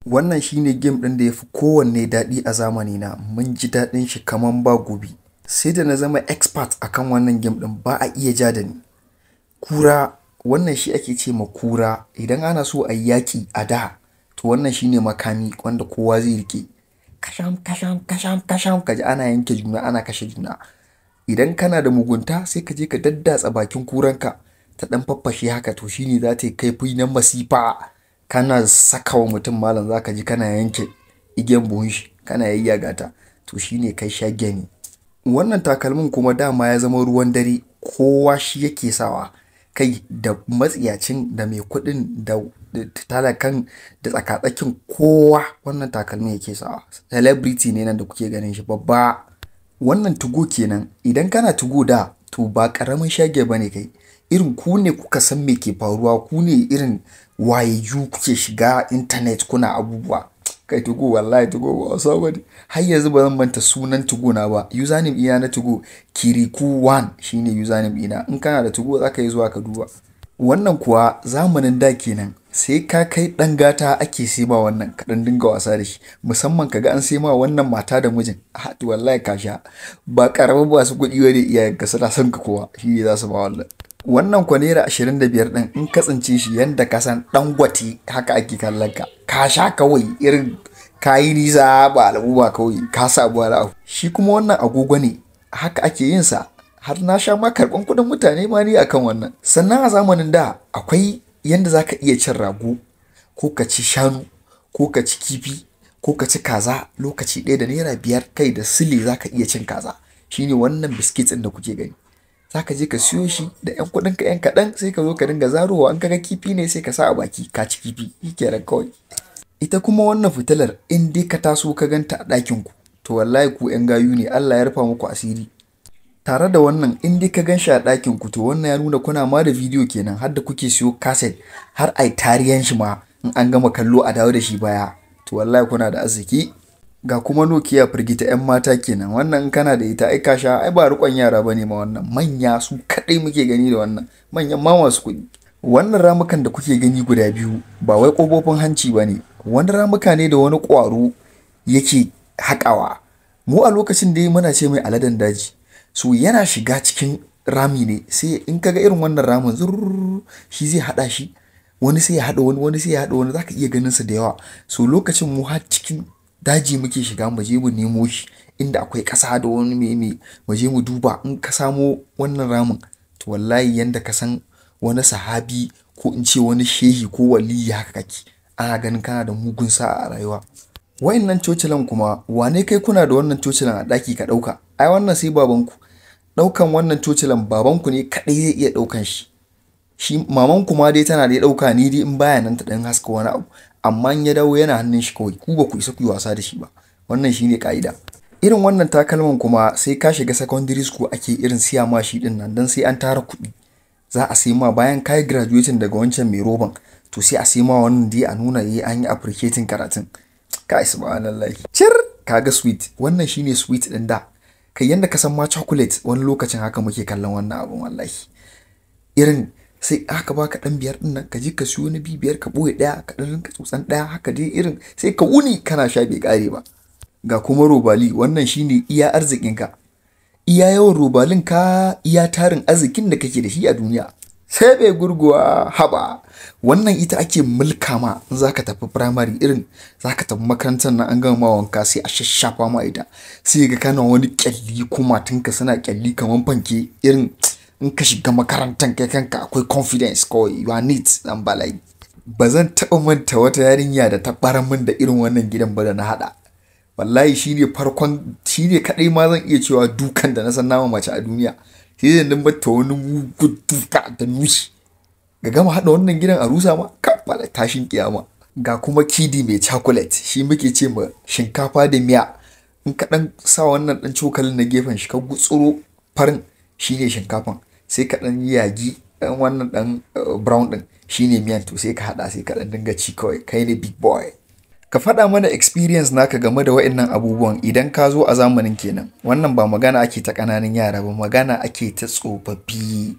Wannan shine game ɗin da ya fi kowanne daɗi a zamanina. Mun ji daɗin shi kaman ba gobe. Sai da na zama expert akan wannan game ɗin, ba a iya ja da ni. Kura, wannan shi ake ce ma kura. Idan ana so a yi yaƙi a da, to wannan shine makami wanda kowa zai riƙe. Kasham, kasham, kasham, kasham, kaji ana yanke juna, ana kashe juna. Idan kana da mugunta, sai ka je ka daddatsa bakin kuranka ta ɗan faffashe haka, to shine za ta yi kaifi na masifa. Kana saka wa mutum, malam, za ka ji kana yanke igiyan buhun shi, kana yayyaga ta, to shine kai shage ne. Wannan takalmin kuma dama ya zama ruwan dare, kowa shi yake sawa. Kai da matsiyacin da mai kuɗin da talakan da tsakatsakin, kowa wannan takalmin yake sawa. Celebrity ne nan da kuke ganin shi babba. Wannan 2go kenan. Idan kana 2go da, to ba ƙaramin shage bane kai. Irin ku ne kuka san me ke faruwa, ku ne irin wayayyu, kuke shiga intanet kuna abubuwa. Kai, 2go, wallahi 2go ba wasa bane. Har yanzu ba zan manta sunan 2go na ba. Username ɗina na 2go, Kiriku1 shine username ɗina. In kana da 2go, zaka yi zuwa ka duba. Wannan kuwa zamanin da kenan, sai ka kai ɗan gata ake sai ma wannan ka ɗan dinga wasa da shi. Musamman kaga an sai ma wannan mata da mijin. A to, wallahi ka sha. Ba ƙaramin masu kuɗi bane iyayenka, suna son ka kowa shi ne za su ma wannan. Wannan kwa ₦25 ɗin, in ka tsince shi, yanda ka san Dangote haka ake kallon ka. Ka sha kawai, irin ka yi nisa ba al'umma kawai, ka samu wani abu. Shi kuma wannan agogo ne, haka ake yin sa. Har na sha ma karɓan kuɗin mutane ma ni akan wannan. Sannan a zamanin da akwai yanda za ka iya cin rago ko ka ci shanu ko ka ci kifi ko ka ci kaza lokaci ɗaya da ₦5. Kai, da sile za ka iya cin kaza. Shine wannan biskit ɗin da kuke gani. Za ka je ka siyo shi da 'yan kuɗinka 'yan kaɗan, sai ka zo ka dinga zarowa. In ka ga kifi ne, sai ka sa a baki, ka ci kifi, shikenan kawai. Ita kuma wannan fitilar, in dai ka taso ka ganta a ɗakin ku, to wallahi ku 'yan gayu ne, Allah ya rufa muku asiri. Tare da wannan, in dai ka gan shi a ɗakin ku, to wannan ya nuna kuna ma da bidiyo kenan, har da kuke siyo cassette har ai tariyan shi ma, in an gama kallo a dawo da shi baya, to wallahi kuna da arziki. Ga kuma Nokia firgita 'yan mata kenan. Wannan in kana da ita, ai ka sha. Ai ba riƙon yara bane ma wannan, manya su kaɗai muke gani da wannan, manyan ma masu kuɗi. Wannan ramukan da kuke gani guda biyu ba wai ƙofofin hanci bane, wani ramuka ne da wani ƙwaro yake haƙawa. Mu a lokacin dai muna ce mai aladen daji. So yana shiga cikin rami ne, sai in kaga irin wannan ramin zurr, shi zai haɗa shi, wani sai ya haɗa wani, wani sai ya haɗa wani, zaka iya ganin su da yawa. So lokacin mu har cikin daji muke shiga mu je mu nemo shi, inda akwai ƙasa da wani meme, mu je mu duba. In ka samo wannan ramin, to wallahi yanda ka san wani sahabi ko in ce wani shehi ko waliyi, haka kake, ana ganin kana da mugun sa'a a rayuwa. Wayannan cocilan kuma, wane kai kuna da wannan cocilan a ɗaki ka ɗauka? Ai wannan sai babanku. Ɗaukan wannan cocilan, babanku ne kaɗai zai iya ɗaukan shi. Shi mamanku ma dai tana dai ɗauka ni dai in baya nan ta ɗan haska wani abu, amma in ya dawo yana hannun shi kawai, ku ba ku isa ku yi wasa da shi ba. Wannan shine ka'ida. Irin wannan takalman kuma sai ka shiga secondary school ake irin siya ma shi ɗin nan, don sai an tara kuɗi za a sai ma. Bayan ka yi graduating daga wancan mai roban, to sai a sai ma wannan dai a nuna eh, an yi appreciating karatun. Kai, subhanallahi. Cir, kaga sweet. Wannan shine sweet ɗin da. Kai, yanda ka san ma chocolate wani lokacin, haka muke kallon wannan abun wallahi. Irin sai aka baka ɗan 5 ɗin nan, ka je ka siyo na 5 ka ɓoye ɗaya, ka ɗan rinka tsotsan ɗaya haka dai, irin sai ka wuni kana sha bai ƙare ba. Ga kuma robali. Wannan shine iya arzikinka. Iya yawan robalin ka, iya tarin arzikin da kake da shi a duniya. Sai bai gurguwa, haba. Wannan ita ake mulka ma in zaka tafi primary, irin zaka tafi makarantar nan, an gama ma wanka sai a shashafa ma ita, sai ga kana wani kyalli, kumatunka suna kyalli kamar fanke. Irin in ka shiga makarantar, kai kanka akwai confidence kawai, you are neat dan bala'i. Ba zan taɓa manta wata yarinya da ta ɓarar min da irin wannan gidan ba da na haɗa. Wallahi shine farkon, shine kaɗai ma zan iya cewa dukan da na san nama mace a duniya. Sai da mata wani mugun duka da nushi. Ga gama haɗa wannan gidan a rusa ma kammala tashin kiyama. Ga kuma kidi mai chocolate, shi muke ce ma shinkafa da miya. In ka ɗan sa wannan ɗan cokalin na gefen shi, ka gutsuro farin, shine shinkafan, sai ka ɗan yagi ɗan wannan ɗan brown ɗin, shine miyan, to sai ka haɗa, sai ka ɗan dinga ci kawai, kai ne big boy. Ka faɗa mana experience naka game da wa'innan abubuwan idan ka zo a zamanin kenan. Wannan ba magana ake ta ƙananan yara ba, magana ake ta tsofaffi.